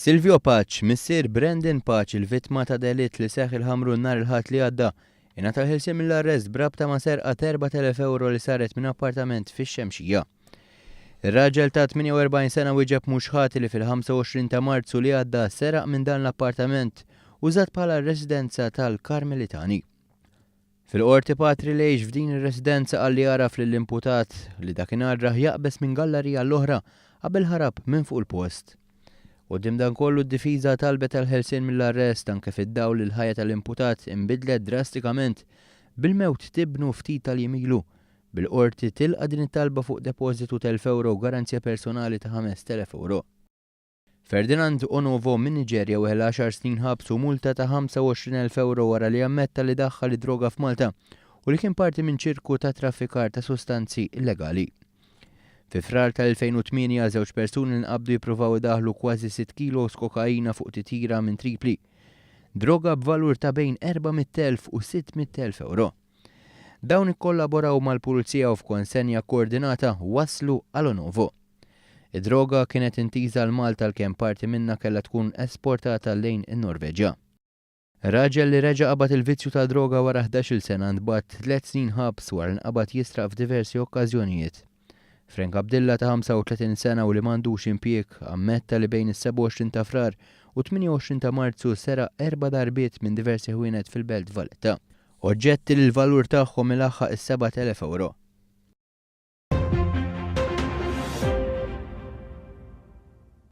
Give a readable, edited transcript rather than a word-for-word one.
Silvio Pace, missier Brandon Pace, il-vittma ta' delitt li seħħ il-Ħamrun nhar il-Ħadd li għadda, ingħata l-ħelsien mill-arrest b'rabta ma' serqa t'4,000 ewro li saret minn appartament fix-Xemxija. Ir-raġel ta' 48 sena wieġeb mhux ħati li fil-25 ta' Marzu li għadda seraq minn dan l-appartament użat bħala residenza tal-Karmelitani. Fil-Qorti Patri li jgħix f'din ir-residenza qal li għaraf lill-imputat li dakinhar rah jaqbeż minn gallarija għall-oħra qabel ħarab minn fuq il-post. Quddiem dan kollu d-difiża talbet għall-ħelsien mill-arrest anke fid-dawl li l-ħajja tal-imputat inbidlet drastikament bil-mewt t'ibnu ftit tal-jiem ilu, bil-Qorti tilqa' din it-talba fuq depożitu t'elf ewro u garanzija personali ta' 5,000 ewro. Ferdinand Onovo min-Niġerja weħel għaxar snin ħabs u multa ta' 25,000 ewro wara li ammetta li daħħal id-droga f'Malta u li kien parti minn ċirku ta' traffikar ta' sustanzi illegali. Fi Frar tal-2008 żewġ persuni nqabdu jippruvaw idaħħlu kważi sitt kilos kokaina fuq titjira minn Tripli. Droga b'valur ta' bejn 400,000 u 600,000 ewro. Dawn ikkollaboraw mal-Pulizija u f'konsenja kkoordinata waslu għal Onovo. Id-droga kienet intiża għal Malta għalkemm parti minnha kellha tkun esportata lejn in-Norveġja. Raġel li reġa' qabad il-vizzju tad-droga wara 11-il sena ntbagħat tliet snin ħabs wara li nqabad jisraq f'diversi okkażjonijiet. Frank Abdilla ta' 35 sena u li m'għandux impjieg ammetta li bejn is-27 ta' Frar u 28 ta' Marzu seraq erba' darbiet minn diversi ħwienet fil-Belt Valletta. Oġġetti li l-valur tagħhom ilaħħaq is-7,000 ewro.